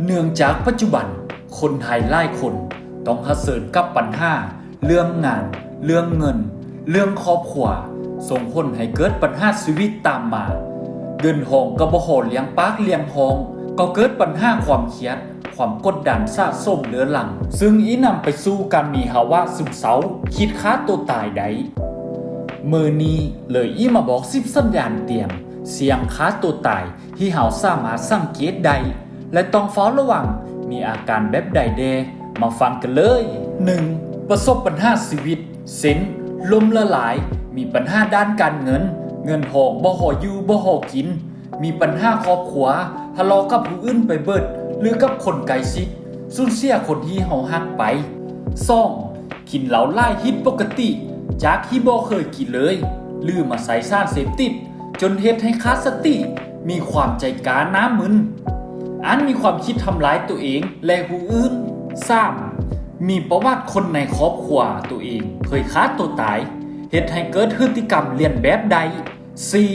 ເນື່ອງຈາກປັດຈຸບັນ ຄົນໄທຫຼາຍຄົນຕ້ອງຫະເຊີນກັບບັນຫາເລື່ອງງານ, ເລື່ອງເງິນ, ເລື່ອງຄອບຄົວ, ສົ່ງຜົນໃຫ້ເກີດບັນຫາຊີວິດຕາມມາ. ເງິນທອງກໍບໍ່ພໍລ້ຽງປາກລ້ຽງທ້ອງ, ກໍເກີດບັນຫາຄວາມຄຽດ, ຄວາມກົດດັນສະສົມເຫຼືອລັງ, ຊຶ່ງອີ່ນຳໄປສູ່ການມີພາວະຊຶມເສົ້າ, ຄິດຂ້າຕົວຕາຍໄດ້. ມື້ນີ້ເລີຍອີ່ມາບອກສິບສັນຍານຕຽນສ່ຽງຂ້າຕົວຕາຍ ທີ່ເຮົາສາມາດສັງເກດໄດ້ ແລະ ຕ້ອງເຝົ້າລະວັງ. ມີອາການແບບໃດແດ່? ມາຟັງກັນເລີຍ. ໜຶ່ງ, ປະສົບບັນຫາຊີວິດ ເຊັ່ນ ລົ້ມລະລາຍ, ມີບັນຫາດ້ານການເງິນ, ເງິນທອງບໍ່ພໍຢູ່ບໍ່ພໍກິນ, ມີບັນຫາຄອບຄົວ, ທະເລາະກັບຜູ້ອື່ນໄປເບີດ ຫຼື ກັບຄົນໃກ້ຊິດ, ສູນເສຍຄົນທີ່ເຮົາຮັກໄປ. ສອງ, ກິນເຫຼົ້າຫຼາຍຜິດປົກກະຕິ ຈາກທີ່ບໍ່ເຄີຍກິນເລີຍ ຫຼື ມາໃຊ້ສານເສບຕິດ ຈົນເຮັດໃຫ້ຂາດສະຕິ, ມີຄວາມໃຈກ້າໜ້າມຶນ, ອາດມີຄວາມຄິດທຳລາຍຕົວເອງ ແລະ ຜູ້ອື່ນ. ສາມ, ມີປະຫວັດຄົນໃນຄອບຄົວຕົວເອງເຄີຍຂ້າຕົວຕາຍ ເຮັດໃຫ້ເກີດພຶດຕິກຳລຽນແບບໄດ້. ສີ່,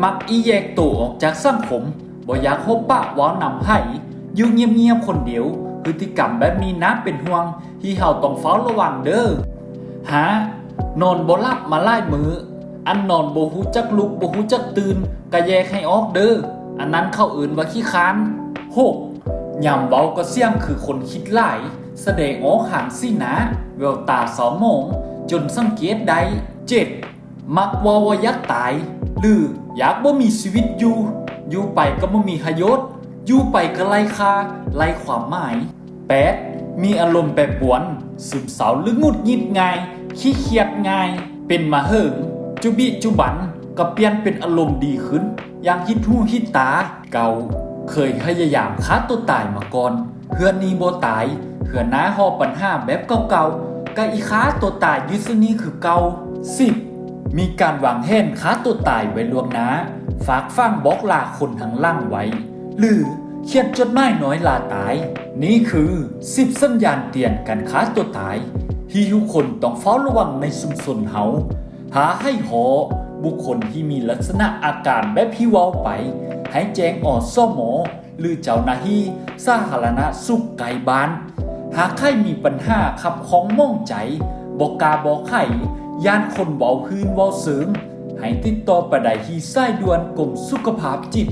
ມັກອີ່ແຍກໂຕອອກຈາກສັງຄົມ, ບໍ່ຢາກພົບປະເວົ້ານຳໃຜ, ຢູ່ງຽບໆຄົນດຽວ. ພຶດຕິກຳແບບນີ້ໜ້າເປັນຫ່ວງ ທີ່ເຮົາຕ້ອງເຝົ້າລະວັງເດີ້. ຫ້າ, ນອນບໍ່ຫຼັບມາຫຼາຍມື້, ອັນນອນບໍ່ຮູ້ຈັກລຸກ ບໍ່ຮູ້ຈັກຕື່ນ ກະແຍກໃຫ້ອອກເດີ້, ອັນນັ້ນເຂົາເອີ້ນວ່າຂີ້ຄ້ານ. ຫົກ, ຍາມເວົ້າກໍສຽງຄືຄົນຄິດຫຼາຍ, ສະແດງອອກທາງສີໜ້າ, ແວວຕາເສົ້າໝອງ ຈົນສັງເກດໄດ້. ເຈັດ, ມັກເວົ້າວ່າຢາກຕາຍ ຫຼື ຢາກບໍ່ມີຊີວິດຢູ່, ຢູ່ໄປກໍບໍ່ມີປະໂຫຍດ, ຢູ່ໄປກໍໄຮ້ຄ່າ, ໄຮ້ຄວາມໝາຍ. ແປດ, ມີອາລົມແປປວນ, ຊຶມເສົ້າ ຫຼື ຫງຸດຫງິດງ່າຍ, ຂີ້ຄຽດງ່າຍ, ເປັນມາເຫິງ, ຈຸບິຈຸບັນກໍປ່ຽນເປັນອາລົມດີຂຶ້ນ ຢ່າງຫິດຫູຫິດຕາ. ເກົ້າ, ເຄີຍພະຍາຍາມຂ້າຕົວຕາຍມາກ່ອນ, ເທື່ອນີ້ບໍ່ຕາຍ, ເທື່ອໜ້າຮອບບັນຫາແບບເກົ່າໆ ກະອີ່ຂ້າຕົວຕາຍຢູ່ຊະນີ້ຄືເກົ່າ. ສິບ, ມີການວາງແຜນຂ້າຕົວຕາຍໄວ້ລ່ວງໜ້າ, ຝາກຝັງບອກລາຄົນທາງຫຼັງໄວ້ ຫຼື ຂຽນຈົດໝາຍນ້ອຍລາຕາຍ. ນີ້ຄືສິບສັນຍານຕຽນການຂ້າຕົວຕາຍ ທີ່ທຸກຄົນຕ້ອງເຝົ້າລະວັງໃນຊຸມຊົນເຮົາ. ຖ້າໃຫ້ພໍ້ບຸກຄົນທີ່ມີລັກສະນະອາການແບບທີ່ເວົ້າໄປ, ໃຫ້ແຈ້ງ ອສມ ຫຼື ເຈົ້າໜ້າທີ່ສາທາລະນະສຸກໃກ້ບ້ານ. ຫາກໃຜມີບັນຫາຂັດຂ້ອງໝອງໃຈ, ບໍ່ກ້າບອກໃຜ, ຢ້ານຄົນເວົ້າຮືນເວົ້າເຊີງ, ໃຫ້ຕິດຕໍ່ໄປໄດ້ທີ່ສາຍດ່ວນກົມສຸຂະພາບຈິດ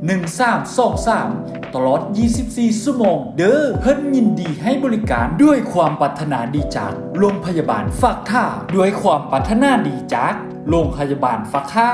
ໜຶ່ງສາມສອງສາມ ຕະຫຼອດ ຊາວສີ່ຊົ່ວໂມງເດີ້. ເພິ່ນຍິນດີໃຫ້ບໍລິການ. ດ້ວຍຄວາມປາດຖະໜາດີຈາກໂລງພະຍາບານຟາກທ່າ. ດ້ວຍຄວາມປາດຖະໜາດີຈາກໂລງພະຍາບານຟາກທ່າ.